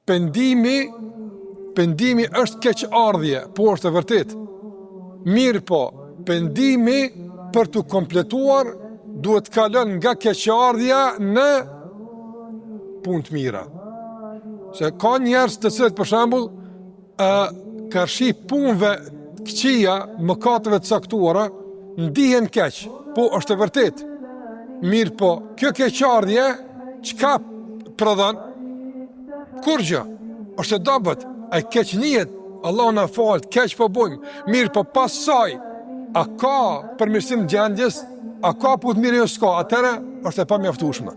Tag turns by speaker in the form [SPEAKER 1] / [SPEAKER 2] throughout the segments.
[SPEAKER 1] Pendimi, pendimi është keqardhje, po është e vërtetë. Mirëpo, pendimi për t'u kompletuar, duhet të kalon nga keqardhja në punë të mira. Se ka njerëz të cilët për shembull, ë karshi punëve të këqija, mëkateve të caktuara, ndihen keq, po është e vërtetë. Mirëpo, kjo keqardhje, çka prodhon? Kurgjë, është e dobët, ai keq nihet, Allahu na faltë, keq po bojmë, mirëpo pas saj, a ka përmirësim gjendjes, a ka punë të mira, jo s'ka, atëherë është e pamjaftueshme.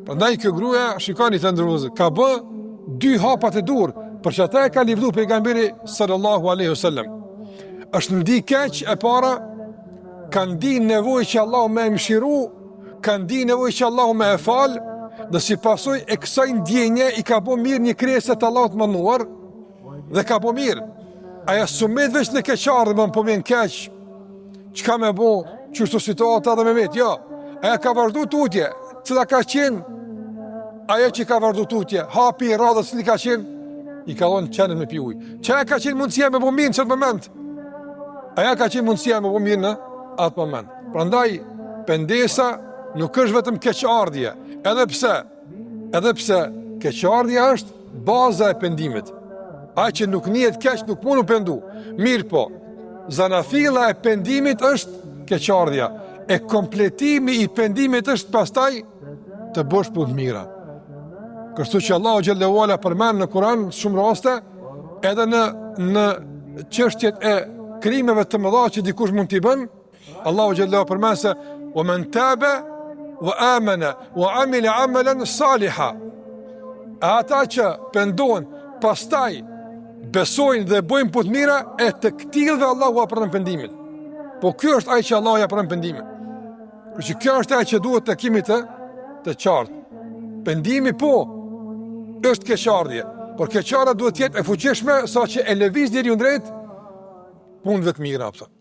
[SPEAKER 1] Prandaj kjo gruaja, shikoni të nderuar, ka bë dy hapat e duhur, për qata e ka livdu pejgamberi sallallahu alaihi wasallam. Është ndi keq e para, ka ndi nevojë që Allahu me e mëshiru, ka ndi nevojë që Allahu me e fal, dhe si pasojë e kësaj ndjenje i ka bo mirë një krijese të Allahut të madhëruar dhe ka bo mirë. Ajo s'u met veç në keqardhje, më po m'vjen keq, çka me bo, qështu situata dhe me met, jo. Ajo ka vazhdu tutje, cila ka qenë, ajo që ka vazhdu tutje, hapi i radhës cili ka qenë, i ka dhonë qenit me pi ujë. Qajo ka qenë mundësia me bo mirë në qat moment? Ajo ka qenë mundësia me bo mirë në atë moment. Prandaj, pendesa nuk është vetëm keqardhje, edhe pse, Edhe pse keqardhja është baza e pendimit. Ai që nuk nihet keq nuk mund m'u pendu. Mirëpo, zanafilla e pendimit është keqardhja. E kompletimi i pendimit është pastaj të bësh punë të mira. Kështu që Allahu xhelle ue ala përmend në Kur'an shumë raste edhe në në çështjet e krimeve të mëdha që dikush mund t'i bën, Allahu xhelle ue ala përmend se wa men tabe wa amana wa amila amalan saliha. Ata që pendohen, pastaj besojnë dhe bëjnë punë të mira e të këtillëve Allahu ua pranon pendimin. Po ky është ai që Allahu ia pranon pendimin. Kështu që kjo është ajo që duhet të kemi të të qartë. Pendimi po është keqardhje, por keqardhja duhet të jetë e fuqishme saqë e lëviz njeriun drejt punëve të mira, apo.